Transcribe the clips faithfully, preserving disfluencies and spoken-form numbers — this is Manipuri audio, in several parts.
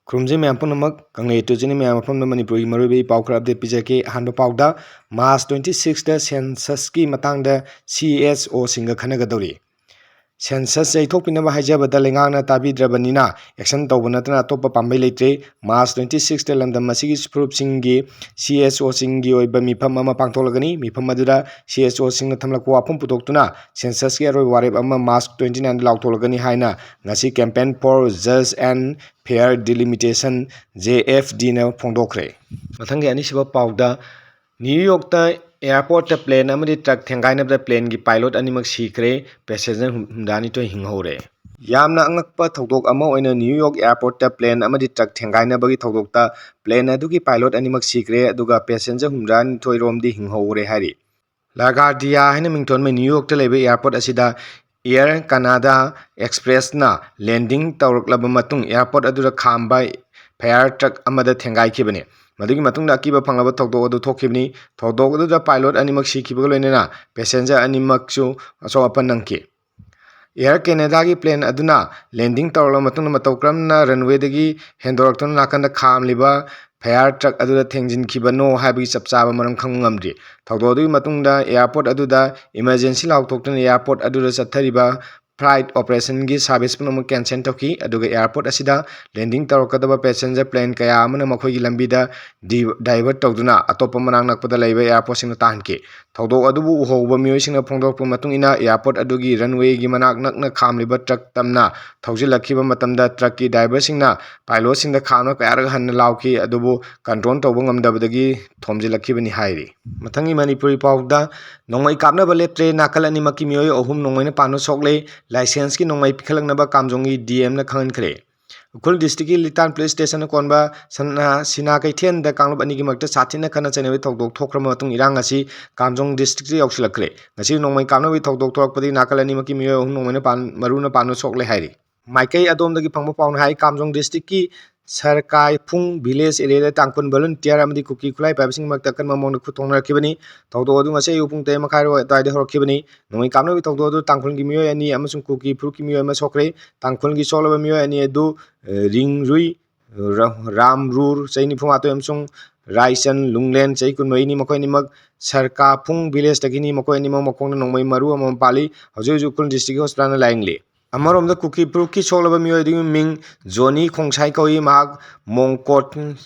ꯈꯨꯔꯨꯝꯖꯩ ꯃꯌꯥꯝ ꯄꯨꯝꯅꯃꯛ꯫ ꯀꯪꯂꯩ ꯇꯨꯖꯤꯅꯤ ꯃꯌꯥꯝ ꯃꯐꯝꯗ ꯃꯅꯤꯄꯨꯔꯒꯤ ꯃꯔꯨꯑꯣꯏꯕ ꯏ ꯄꯥꯎ ꯈꯔ update ꯄꯤꯖꯔꯛꯀꯦ꯫ ꯑꯍꯥꯟꯕ ꯄꯥꯎꯗ, March twenty sixꯇ censusꯀꯤ ꯃꯇꯥꯡꯗ C S Oꯁꯤꯡꯒ ꯈꯟꯅꯒꯗꯧꯔꯤ꯫ Census ꯌꯩꯊꯣꯛꯄꯤꯅꯕ ꯍꯥꯏꯖꯕꯗ ꯂꯩꯉꯥꯛꯅ ꯇꯥꯕꯤꯗ꯭ꯔꯕꯅꯤꯅ action ꯇꯧꯕ ꯅꯠꯇꯅ ꯑꯇꯣꯞꯄ ꯄꯥꯝꯕꯩ ꯂꯩꯇ꯭ꯔꯦ꯫ March twenty sixꯇ ꯂꯝꯗꯝ ꯑꯁꯤꯒꯤ ꯐꯨꯔꯨꯞꯁꯤꯡꯒꯤ C S Oꯁꯤꯡꯒꯤ ꯑꯣꯏꯕ ꯃꯤꯐꯝ ꯑꯃ ꯄꯥꯡꯊꯣꯛꯂꯒꯅꯤ꯫ ꯃꯤꯐꯝ ꯑꯗꯨꯗ C S Oꯁꯤꯡꯅ ꯊꯝꯂꯛꯄ ꯋꯥꯐꯝ ꯄꯨꯊꯣꯛꯇꯨꯅ censusꯀꯤ ꯑꯔꯣꯏꯕ ꯋꯥꯔꯦꯞ ꯑꯃ March twenty nineꯗ ꯂꯥꯎꯊꯣꯛꯂꯒꯅꯤ ꯍꯥꯏꯅ ꯉꯁꯤ Campaign for Just and Fair Delimitation, J F Dꯅ ꯐꯣꯡꯗꯣꯛꯈ꯭ꯔꯦ꯫ ꯃꯊꯪꯒꯤ ꯑꯅꯤꯁꯨꯕ ꯄꯥꯎꯗ, ꯅ꯭ꯌꯨ ꯌꯣꯔꯛꯇ airportꯇ plane ꯑꯃꯗꯤ truck ꯊꯦꯡꯒꯥꯏꯅꯕꯗ planeꯒꯤ pilot ꯑꯅꯤꯃꯛ ꯁꯤꯈ꯭ꯔꯦ, passenger ꯍꯨꯝ-, ꯍꯨꯝꯗ꯭ꯔꯥꯅꯤꯊꯣꯏ ꯍꯤꯡꯍꯧꯔꯦ꯫ ꯌꯥꯝꯅ ꯑꯉꯛꯄ ꯊꯧꯗꯣꯛ ꯑꯃ ꯑꯣꯏꯅ ꯅ꯭ꯌꯨ ꯌꯣꯔꯛ airportꯇ plane ꯑꯃꯗꯤ truck ꯊꯦꯡꯒꯥꯏꯅꯕꯒꯤ ꯊꯧꯗꯣꯛꯇ plane ꯑꯗꯨꯒꯤ pilot ꯑꯅꯤꯃꯛ ꯁꯤꯈ꯭ꯔꯦ, ꯑꯗꯨꯒ passenger ꯍꯨꯝꯗ꯭ꯔꯥꯅꯤꯊꯣꯏ ꯔꯣꯝꯗꯤ ꯍꯤꯡꯍꯧꯔꯦ ꯍꯥꯏꯔꯤ꯫ LaGuardia ꯍꯥꯏꯅ ꯃꯤꯡꯊꯣꯟꯕ ꯅ꯭ꯌꯨ ꯌꯣꯔꯛꯇ ꯂꯩꯕ airport ꯑꯁꯤꯗ Air Canada Expressꯅ landing ꯇꯧꯔꯛꯂꯕ ꯃꯇꯨꯡ airport ꯑꯗꯨꯗ ꯈꯥꯝꯕ fire truck ꯑꯃꯗ ꯊꯦꯡꯒꯥꯏꯈꯤꯕꯅꯤ꯫ ꯃꯗꯨꯒꯤ ꯃꯇꯨꯡꯗ ꯑꯀꯤꯕ ꯐꯪꯂꯕ ꯊꯧꯗꯣꯛ ꯑꯗꯨ ꯊꯣꯛꯈꯤꯕꯅꯤ꯫ ꯊꯧꯗꯣꯛ ꯑꯗꯨꯗ pilot ꯑꯅꯤꯃꯛ ꯁꯤꯈꯤꯕꯒ ꯂꯣꯏꯅꯅ passenger ꯑꯅꯤꯃꯛꯁꯨ ꯑꯁꯣꯛ ꯑꯄꯟ ꯅꯪꯈꯤ꯫ Air Canadaꯒꯤ plane ꯑꯗꯨꯅ landing ꯇꯧꯔꯛꯂꯕ ꯃꯇꯨꯡꯗ ꯃꯇꯧ ꯀꯔꯝꯅ runwayꯗꯒꯤ ꯍꯦꯟꯗꯣꯔꯛꯇꯨꯅ ꯅꯥꯀꯟꯗ ꯈꯥꯝꯂꯤꯕ fire truck ꯑꯗꯨꯗ ꯊꯦꯡꯖꯤꯟꯈꯤꯕꯅꯣ ꯍꯥꯏꯕꯒꯤ ꯆꯞ ꯆꯥꯕ ꯃꯔꯝ ꯈꯪꯕ ꯉꯝꯗ꯭ꯔꯤ꯫ ꯊꯧꯗꯣꯛ ꯑꯗꯨꯒꯤ ꯃꯇꯨꯡꯗ airport ꯑꯗꯨꯗ emergency ꯂꯥꯎꯊꯣꯛꯇꯨꯅ airport ꯑꯗꯨꯗ ꯆꯠꯊꯔꯤꯕ flight operationꯒꯤ service ꯄꯨꯝꯅꯃꯛ cancel ꯇꯧꯈꯤ, ꯑꯗꯨꯒ airport ꯑꯁꯤꯗ landing ꯇꯧꯔꯛꯀꯗꯕ passenger plane ꯀꯌꯥ ꯑꯃꯅ ꯃꯈꯣꯏꯒꯤ ꯂꯝꯕꯤꯗ ꯗꯤ-, divert ꯇꯧꯗꯨꯅ ꯑꯇꯣꯞꯄ ꯃꯅꯥꯛ ꯅꯛꯄꯗ ꯂꯩꯕ airportꯁꯤꯡꯗ ꯇꯥꯍꯟꯈꯤ꯫ ꯊꯧꯗꯣꯛ ꯑꯗꯨꯕꯨ ꯎꯍꯧꯕ ꯃꯤꯑꯣꯏꯁꯤꯡꯅ ꯐꯣꯡꯗꯣꯔꯛꯄ ꯃꯇꯨꯡ ꯏꯟꯅ, airport ꯑꯗꯨꯒꯤ runwayꯒꯤ ꯃꯅꯥꯛ ꯅꯛꯅ ꯈꯥꯝꯂꯤꯕ truck ꯇꯝꯅ ꯊꯧꯖꯤꯜꯂꯛꯈꯤꯕ ꯃꯇꯝꯗ, truckꯀꯤ driverꯁꯤꯡꯅ pilotꯁꯤꯡꯗ ꯈꯥꯝꯅ ꯀꯌꯥꯔꯛ ꯍꯟꯅ ꯂꯥꯎꯈꯤ, ꯑꯗꯨꯕꯨ control ꯇꯧꯕ ꯉꯝꯗꯕꯗꯒꯤ ꯊꯣꯝꯖꯤꯜꯂꯛꯈꯤꯕꯅꯤ ꯍꯥꯏꯔꯤ꯫ ꯃꯊꯪꯒꯤ ꯃꯅꯤꯄꯨꯔꯤ ꯄꯥꯎꯗ, ꯅꯣꯡꯃꯩ ꯀꯥꯞꯅꯕ ꯂꯦꯞꯇ꯭ꯔꯦ, ꯅꯥꯀꯜ ꯑꯅꯤꯃꯛꯀꯤ ꯃꯤꯑꯣꯏ ꯑꯍꯨꯝ ꯅꯣꯡꯃꯩꯅ ꯄꯥꯟꯕ ꯁꯣꯛꯂꯦ, licenseꯀꯤ ꯅꯣꯡꯃꯩ ꯄꯤꯈꯠꯂꯛꯅꯕ ꯀꯥꯝꯖꯣꯡꯒꯤ D Mꯅ ꯈꯪꯍꯟꯈ꯭ꯔꯦ꯫ ꯎꯈ꯭ꯔꯨꯜ districtꯀꯤ ꯂꯤꯇꯥꯟ police stationꯅ ꯀꯣꯟꯕ ꯁꯅꯥ-, ꯁꯤꯅꯥ ꯀꯩꯊꯦꯜꯗ ꯀꯥꯡꯂꯨꯞ ꯑꯅꯤꯒꯤ ꯃꯔꯛꯇ ꯁꯥꯊꯤꯅ ꯈꯠꯅ ꯆꯩꯅꯕꯒꯤ ꯊꯧꯗꯣꯛ ꯊꯣꯛꯈ꯭ꯔꯕ ꯃꯇꯨꯡ ꯏꯔꯥꯡ ꯑꯁꯤ ꯀꯥꯝꯖꯣꯡ districtꯇ ꯌꯧꯁꯤꯜꯂꯛꯈ꯭ꯔꯦ꯫ ꯉꯁꯤ ꯅꯣꯡꯃꯩ ꯀꯥꯞꯅꯕꯒꯤ ꯊꯧꯗꯣꯛ ꯊꯣꯛꯂꯛꯄꯗꯒꯤ ꯅꯥꯀꯜ ꯑꯅꯤꯃꯛꯀꯤ ꯃꯤꯑꯣꯏ ꯑꯍꯨꯝ ꯅꯣꯡꯃꯩꯅ ꯄꯥꯟ-, ꯃꯔꯨꯅ ꯄꯥꯟꯕ ꯁꯣꯛꯂꯦ ꯍꯥꯏꯔꯤ꯫ ꯃꯥꯏꯀꯩ ꯑꯗꯣꯝꯗꯒꯤ ꯐꯪꯕ ꯄꯥꯎꯅ ꯍꯥꯏ, ꯀꯥꯝꯖꯣꯡ districtꯀꯤ ꯁꯔꯀꯥꯏꯐꯨꯡ village areaꯗ ꯇꯥꯡꯈꯨꯜ volunteer ꯑꯃꯗꯤ ꯀꯨꯀꯤ ꯈꯨꯠꯂꯥꯏ ꯄꯥꯏꯕꯁꯤꯡꯒꯤ ꯃꯔꯛꯇ ꯑꯀꯟꯕ ꯃꯑꯣꯡꯗ ꯈꯨꯠ ꯊꯣꯛꯅꯔꯛꯈꯤꯕꯅꯤ꯫ ꯊꯧꯗꯣꯛ ꯑꯗꯨ ꯉꯁꯤ ꯑꯌꯨꯛ ꯄꯨꯡ ꯇꯔꯦꯠ ꯃꯈꯥꯏ ꯑꯗꯨꯋꯥꯏꯗ ꯍꯧꯔꯛꯈꯤꯕꯅꯤ꯫ ꯅꯣꯡꯃꯩ ꯀꯥꯞꯅꯕꯒꯤ ꯊꯧꯗꯣꯛ ꯑꯗꯨ ꯇꯥꯡꯈꯨꯜꯒꯤ ꯃꯤꯑꯣꯏ ꯑꯅꯤ ꯑꯃꯁꯨꯡ ꯀꯨꯀꯤ ꯐꯨꯔꯨꯞꯀꯤ ꯃꯤꯑꯣꯏ ꯑꯃ ꯁꯣꯛꯈ꯭ꯔꯦ꯫ ꯇꯥꯡꯈꯨꯜꯒꯤ ꯁꯣꯛꯂꯕ ꯃꯤꯑꯣꯏ ꯑꯅꯤ ꯑꯗꯨ, ꯑ, ꯔꯤꯡꯔꯨꯏ ꯔꯥꯝꯔꯨꯔ ꯆꯍꯤ ꯅꯤꯐꯨ ꯃꯥꯊꯣꯏ ꯑꯃꯁꯨꯡ ꯔꯥꯏꯆꯟ ꯂꯨꯡꯂꯦꯟ ꯆꯍꯤ ꯀꯨꯟꯃꯔꯤꯅꯤ꯫ ꯃꯈꯣꯏ ꯑꯅꯤꯃꯛ ꯁꯔꯀꯥꯐꯨꯡ ꯚꯤꯂꯦꯖꯇꯒꯤꯅꯤ꯫ ꯃꯈꯣꯏ ꯑꯅꯤꯃꯛ ꯃꯈꯣꯡꯗ ꯅꯣꯡꯃꯩ ꯃꯔꯨ ꯑꯃꯃꯝ ꯄꯥꯜꯂꯤ꯫ ꯍꯧꯖꯤꯛ ꯍꯧꯖꯤꯛ ꯎꯈ꯭ꯔꯨꯜ ꯗꯤꯁꯇ꯭ꯔꯤꯛꯀꯤ ꯍꯣꯁꯄꯤꯇꯥꯜꯗ ꯂꯥꯌꯦꯡꯂꯤ꯫ ꯑꯃꯔꯣꯝꯗ ꯀꯨꯀꯤ ꯐꯨꯔꯨꯞꯀꯤ ꯁꯣꯛꯂꯕ ꯃꯤꯑꯣꯏ ꯑꯗꯨꯒꯤ ꯃꯤꯡ ꯖꯣꯅꯤ ꯈꯣꯡꯁꯥꯏ ꯀꯧꯏ꯫ ꯃꯍꯥꯛ ꯃꯣꯡꯀꯣꯠ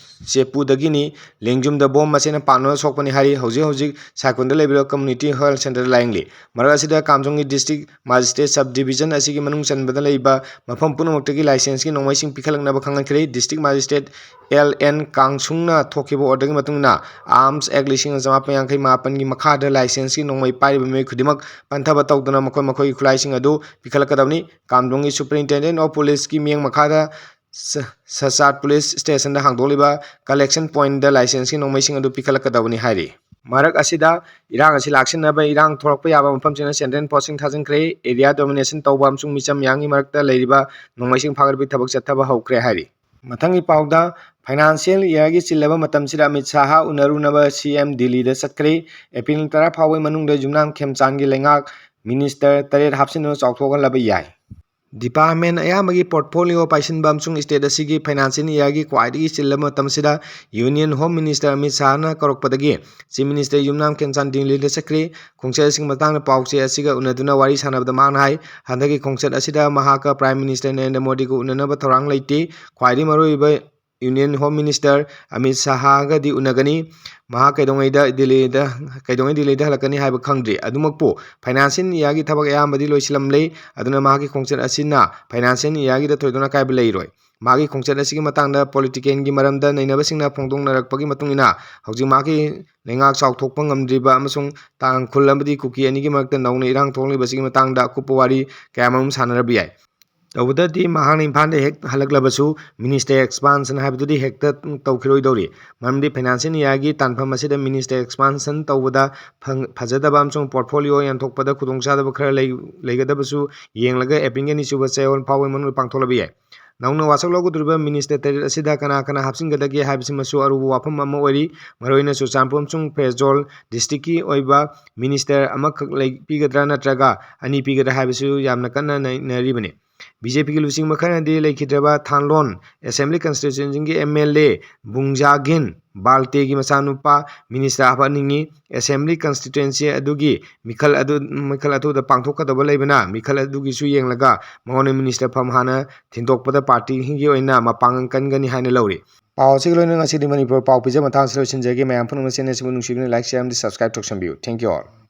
ꯆꯦꯄꯨꯗꯒꯤꯅꯤ꯫ ꯂꯦꯡꯖꯨꯝꯗ ꯕꯣꯝ ꯃꯆꯦꯠꯅ ꯄꯥꯟꯗꯨꯅ ꯁꯣꯛꯄꯅꯤ ꯍꯥꯏꯔꯤ꯫ ꯍꯧꯖꯤꯛ ꯍꯧꯖꯤꯛ ꯁꯥꯏꯀꯨꯟꯗ ꯂꯩꯕ ꯀꯝꯃ꯭ꯌꯨꯅꯤꯇꯤ ꯍꯦꯜꯊ ꯁꯦꯟꯇꯔꯗ ꯂꯥꯌꯦꯡꯂꯤ꯫ ꯃꯔꯛ ꯑꯁꯤꯗ ꯀꯥꯝꯖꯣꯡꯒꯤ ꯗꯤꯁꯇ꯭ꯔꯤꯛ ꯃꯦꯖꯤꯁꯇ꯭ꯔꯦꯠ ꯁꯕ ꯗꯤꯕꯤꯖꯟ ꯑꯁꯤꯒꯤ ꯃꯅꯨꯡ ꯆꯟꯕꯗ ꯂꯩꯕ ꯃꯐꯝ ꯄꯨꯝꯅꯃꯛꯇꯒꯤ ꯂꯥꯏꯁꯦꯟꯁꯀꯤ ꯅꯣꯡꯃꯩꯁꯤꯡ ꯄꯤꯈꯠꯂꯛꯅꯕ ꯈꯪꯍꯟꯈ꯭ꯔꯦ꯫ ꯗꯤꯁꯇ꯭ꯔꯤꯛ ꯃꯦꯖꯤꯁꯇ꯭ꯔꯦꯠ ꯑꯦꯜ ꯑꯦꯟ ꯀꯥꯡꯁꯨꯡꯅ ꯊꯣꯛꯈꯤꯕ ꯑꯣꯔꯗꯔꯒꯤ ꯃꯇꯨꯡ ꯏꯟꯅ, ꯑꯥꯔꯝꯁ ꯑꯦꯛ ꯂꯤꯁꯤꯡ ꯑꯃ ꯆꯃꯥꯄꯟ ꯌꯥꯡꯈꯩ ꯃꯥꯄꯟꯒꯤ ꯃꯈꯥꯗ ꯂꯥꯏꯁꯦꯟꯁꯀꯤ ꯅꯣꯡꯃꯩ ꯄꯥꯏꯔꯤꯕ ꯃꯤꯑꯣꯏ ꯈꯨꯗꯤꯡꯃꯛ ꯄꯟꯊꯕ ꯇꯧꯗꯅ ꯃꯈꯣꯏ ꯃꯈꯣꯏꯒꯤ ꯈꯨꯠꯂꯥꯏꯁꯤꯡ ꯑꯗꯨ ꯄꯤꯈꯠꯂꯛꯀꯗꯕꯅꯤ꯫ ꯀꯥꯝꯖꯣꯡꯒꯤ ꯁꯨꯄꯔꯤꯟꯇꯦꯟꯗꯦꯟ ꯑꯣꯐ ꯄꯨꯂꯤꯁꯀꯤ ꯃꯤꯠꯌꯦꯡ ꯃꯈꯥꯗ ꯁ-, ꯁꯆꯥꯠ ꯄꯨꯂꯤꯁ ꯁ꯭ꯇꯦꯁꯟꯗ ꯍꯥꯡꯗꯣꯛꯂꯤꯕ ꯀꯂꯦꯛꯁꯟ ꯄꯣꯏꯟꯠꯇ ꯂꯥꯏꯁꯦꯟꯁꯀꯤ ꯅꯣꯡꯃꯩꯁꯤꯡ ꯑꯗꯨ ꯄꯤꯈꯠꯂꯛꯀꯗꯕꯅꯤ ꯍꯥꯏꯔꯤ꯫ ꯃꯔꯛ ꯑꯁꯤꯗ, ꯏꯔꯥꯡ ꯑꯁꯤ ꯂꯥꯛꯁꯤꯟꯅꯕ ꯏꯔꯥꯡ ꯊꯣꯛꯂꯛꯄ ꯌꯥꯕ ꯃꯐꯝꯁꯤꯡꯗ ꯁꯦꯟꯇ꯭ꯔꯦꯜ ꯐꯣꯔꯁꯁꯤꯡ ꯊꯥꯖꯤꯟꯈ꯭ꯔꯦ꯫ ꯑꯦꯔꯤꯌꯥ ꯗꯣꯃꯤꯅꯦꯁꯟ ꯇꯧꯕ ꯑꯃꯁꯨꯡ ꯃꯤꯆꯝ ꯃꯤꯌꯥꯝꯒꯤ ꯃꯔꯛꯇ ꯂꯩꯔꯤꯕ ꯅꯣꯡꯃꯩꯁꯤꯡ ꯐꯥꯒꯠꯄꯒꯤ ꯊꯕꯛ ꯆꯠꯊꯕ ꯍꯧꯈ꯭ꯔꯦ ꯍꯥꯏꯔꯤ꯫ ꯃꯊꯪꯒꯤ ꯄꯥꯎꯗ, ꯐꯥꯏꯅꯥꯟꯁꯤꯌꯦꯜ ꯏꯌꯥꯔꯒꯤ ꯆꯤꯜꯂꯕ ꯃꯇꯝꯁꯤꯗ ꯑꯃꯤꯠ ꯁꯥꯍ ꯎꯅꯔꯨꯅꯕ ꯁꯤ ꯑꯦꯝ ꯗꯤꯜꯂꯤꯗ ꯆꯠꯈ꯭ꯔꯦ꯫ ꯑꯦꯄ꯭ꯔꯤꯜ ꯇꯔꯥ ꯐꯥꯎꯕꯒꯤ ꯃꯅꯨꯡꯗ ꯌꯨꯝꯅꯥꯝ ꯈꯦꯝꯆꯥꯟꯒꯤ ꯂꯩꯉꯥꯛ ꯃꯤꯅꯤꯁꯇꯔ ꯇꯔꯦꯠ ꯍꯥꯞꯆꯤꯟꯗꯨꯅ ꯆꯥꯎꯊꯣꯛꯍꯜꯂꯕ ꯌꯥꯏ꯫ ꯗꯤꯄꯥꯔꯠꯃꯦꯟ ꯑꯌꯥꯝꯕꯒꯤ ꯄꯣꯔꯠꯐꯣꯂꯤꯑꯣ ꯄꯥꯏꯁꯤꯟꯕ ꯑꯃꯁꯨꯡ ꯁ꯭ꯇꯦꯠ ꯑꯁꯤꯒꯤ ꯐꯥꯏꯅꯥꯟꯁꯤꯌꯦꯜ ꯏꯌꯥꯔꯒꯤ ꯈ꯭ꯋꯥꯏꯗꯒꯤ ꯆꯤꯜꯂꯕ ꯃꯇꯝꯁꯤꯗ ꯌꯨꯅꯤꯌꯟ ꯍꯣꯝ ꯃꯤꯅꯤꯁꯇꯔ ꯑꯃꯤꯠ ꯁꯥꯍꯅ ꯀꯧꯔꯛꯄꯗꯒꯤ ꯆꯤꯐ ꯃꯤꯅꯤꯁꯇꯔ ꯌꯨꯝꯅꯥꯝ ꯈꯦꯝꯆꯥꯟ ꯗꯤꯜꯂꯤꯗ ꯆꯠꯈ꯭ꯔꯦ꯫ ꯈꯣꯡꯆꯠ ꯑꯁꯤꯒꯤ ꯃꯇꯥꯡꯗ ꯄꯥꯎꯆꯦ ꯑꯁꯤꯒ ꯎꯅꯗꯨꯅ ꯋꯥꯔꯤ ꯁꯥꯟꯅꯕꯗ ꯃꯍꯥꯛꯅ ꯍꯥꯏ, ꯍꯟꯗꯛꯀꯤ ꯈꯣꯡꯆꯠ ꯑꯁꯤꯗ ꯃꯍꯥꯛꯀ ꯄ꯭ꯔꯥꯏꯝ ꯃꯤꯅꯤꯁꯇꯔ ꯅꯔꯦꯟꯗ꯭ꯔ ꯃꯣꯗꯤꯒ ꯎꯅꯅꯕ ꯊꯧꯔꯥꯡ ꯂꯩꯇꯦ꯫ ꯈ꯭ꯋꯥꯏꯗꯒꯤ ꯃꯔꯨꯑꯣꯏꯕ ꯌꯨꯅꯤꯌꯟ ꯍꯣꯝ ꯃꯤꯅꯤꯁꯇꯔ ꯑꯃꯤꯠ ꯁꯥꯍꯒꯗꯤ ꯎꯅꯒꯅꯤ꯫ ꯃꯍꯥꯛ ꯀꯩꯗꯧꯉꯩꯗ ꯗꯤꯜꯂꯤꯗ, ꯀꯩꯗꯧꯉꯩ ꯗꯤꯜꯂꯤꯗ ꯍꯜꯂꯛꯀꯅꯤ ꯍꯥꯏꯕ ꯈꯪꯗ꯭ꯔꯤ꯫ ꯑꯗꯨꯃꯛꯄꯨ, ꯐꯥꯏꯅꯥꯟꯁꯤꯌꯦꯜ ꯏꯌꯥꯔꯒꯤ ꯊꯕꯛ ꯑꯌꯥꯝꯕꯗꯤ ꯂꯣꯏꯁꯤꯜꯂꯝꯂꯦ꯫ ꯑꯗꯨꯅ ꯃꯍꯥꯛꯀꯤ ꯈꯣꯡꯆꯠ ꯑꯁꯤꯅ ꯐꯥꯏꯅꯥꯟꯁꯤꯌꯦꯜ ꯏꯌꯥꯔꯒꯤꯗ ꯊꯣꯏꯗꯣꯛꯅ ꯑꯀꯥꯏꯕ ꯂꯩꯔꯣꯏ꯫ ꯃꯍꯥꯛꯀꯤ ꯈꯣꯡꯆꯠ ꯑꯁꯤꯒꯤ ꯃꯇꯥꯡꯗ ꯄꯣꯂꯤꯇꯤꯀꯦꯜꯒꯤ ꯃꯔꯝꯗ ꯅꯩꯅꯕꯁꯤꯡꯅ ꯐꯣꯡꯗꯣꯛꯅꯔꯛꯄꯒꯤ ꯃꯇꯨꯡ ꯏꯟꯅ, ꯍꯧꯖꯤꯛ ꯃꯍꯥꯛꯀꯤ ꯂꯩꯉꯥꯛ ꯆꯥꯎꯊꯣꯛꯄ ꯉꯝꯗ꯭ꯔꯤꯕ ꯑꯃꯁꯨꯡ ꯇꯥꯡꯈꯨꯜ ꯑꯃꯗꯤ ꯀꯨꯀꯤ ꯑꯅꯤꯒꯤ ꯃꯔꯛꯇ ꯅꯧꯅ ꯏꯔꯥꯡ ꯊꯣꯛꯂꯤꯕꯁꯤꯒꯤ ꯃꯇꯥꯡꯗ ꯑꯀꯨꯞꯄ ꯋꯥꯔꯤ ꯀꯌꯥꯃꯔꯨꯝ ꯁꯥꯟꯅꯔꯕ ꯌꯥꯏ꯫ ꯇꯧꯕꯇꯗꯤ ꯃꯍꯥꯛꯅ ꯏꯝꯐꯥꯜꯗ ꯍꯦꯛ ꯍꯜꯂꯛꯂꯕꯁꯨ ꯃꯤꯅꯤꯁꯇꯔ ꯑꯦꯛꯁꯄꯥꯟꯁꯟ ꯍꯥꯏꯕꯗꯨꯗꯤ ꯍꯦꯛꯇ ꯇꯧꯈꯤꯔꯣꯏꯗꯧꯔꯤ꯫ ꯃꯔꯝꯗꯤ ꯐꯥꯏꯅꯥꯟꯁꯤꯌꯦꯜ ꯏꯌꯥꯔꯒꯤ ꯇꯥꯟꯐꯝ ꯑꯁꯤꯗ ꯃꯤꯅꯤꯁꯇꯔ ꯑꯦꯛꯁꯄꯥꯟꯁꯟ ꯇꯧꯕꯗ ꯐꯪ-, ꯐꯖꯗꯕ ꯑꯃꯁꯨꯡ ꯄꯣꯔꯠꯐꯣꯂꯤꯑꯣ ꯌꯦꯟꯊꯣꯛꯄꯗ ꯈꯨꯗꯣꯡꯆꯥꯗꯕ ꯈꯔ ꯂꯩ-, ꯂꯩꯒꯗꯕꯁꯨ ꯌꯦꯡꯂꯒ ꯑꯦꯄ꯭ꯔꯤꯜꯒꯤ ꯑꯅꯤꯁꯨꯕ ꯆꯌꯣꯜ ꯐꯥꯎꯕꯒꯤ ꯃꯅꯨꯡꯗ ꯄꯥꯡꯊꯣꯛꯂꯕ ꯌꯥꯏ꯫ ꯅꯧꯅ ꯋꯥꯁꯛ ꯂꯧꯒꯗꯧꯔꯤꯕ ꯃꯤꯅꯤꯁꯇꯔ ꯇꯔꯦꯠ ꯑꯁꯤꯗ ꯀꯅꯥ ꯀꯅꯥ ꯍꯥꯞꯆꯤꯟꯒꯗꯒꯦ ꯍꯥꯏꯕꯁꯤꯃꯁꯨ ꯑꯔꯨꯕ ꯋꯥꯐꯝ ꯑꯃ ꯑꯣꯏꯔꯤ꯫ ꯃꯔꯨꯑꯣꯏꯅ ꯆꯨꯔꯆꯥꯟꯄꯨꯔ ꯑꯃꯁꯨꯡ ꯐꯦꯔꯖꯣꯜ ꯗꯤꯁꯇ꯭ꯔꯤꯛꯀꯤ ꯑꯣꯏꯕ ꯃꯤꯅꯤꯁꯇꯔ ꯑꯃꯈꯛ ꯂꯩ-, ꯄꯤꯒꯗ꯭ꯔꯥ ꯅꯠꯇ꯭ꯔꯒ ꯑꯅꯤ ꯄꯤꯒꯗ꯭ꯔꯥ ꯍꯥꯏꯕꯁꯨ ꯌꯥꯝꯅ ꯀꯟꯅ ꯅꯩꯅꯔꯤꯕꯅꯤ꯫ ꯕꯤ ꯖꯦ ꯄꯤꯒꯤ ꯂꯨꯆꯤꯡꯕ ꯈꯔꯅꯗꯤ ꯂꯩꯈꯤꯗ꯭ꯔꯕ ꯊꯥꯟꯂꯣꯟ Assembly Constituencyꯒꯤ M L A ꯕꯨꯡꯖꯥꯒꯤꯟ ꯕꯥꯜꯇꯦꯒꯤ ꯃꯆꯥꯅꯨꯄꯥ minister ꯍꯥꯞꯍꯟꯅꯤꯡꯉꯤ꯫ Assembly Constituency ꯑꯗꯨꯒꯤ ꯃꯤꯈꯜ ꯑꯗꯨ, ꯃꯤꯈꯜ ꯑꯊꯨꯕꯗ ꯄꯥꯡꯊꯣꯛꯀꯗꯕ ꯂꯩꯕꯅ, ꯃꯤꯈꯜ ꯑꯗꯨꯒꯤꯁꯨ ꯌꯦꯡꯂꯒ ꯃꯉꯣꯟꯗ minister ꯐꯝ ꯍꯥꯟꯅ ꯊꯤꯟꯗꯣꯛꯄꯗ partyꯒꯤ ꯑꯣꯏꯅ ꯃꯄꯥꯡꯒꯜ ꯀꯟꯒꯅꯤ ꯍꯥꯏꯅ ꯂꯧꯔꯤ꯫ ꯄꯥꯎ ꯑꯁꯤꯒꯤ ꯂꯣꯏꯅꯅ ꯉꯁꯤꯗꯤ ꯃꯅꯤꯄꯨꯔ ꯄꯥꯎ ꯄꯤꯖ ꯃꯇꯥꯡꯁꯤꯗ ꯂꯣꯏꯁꯤꯟꯖꯒꯦ꯫ ꯃꯌꯥꯝ ꯄꯨꯝꯅꯃꯛ channel ꯑꯁꯤꯕꯨ ꯅꯨꯡꯁꯤꯕꯤꯅ like, share ꯑꯃꯗꯤ subscribe ꯇꯧꯁꯟꯕꯤꯌꯨ꯫ Thank you all꯫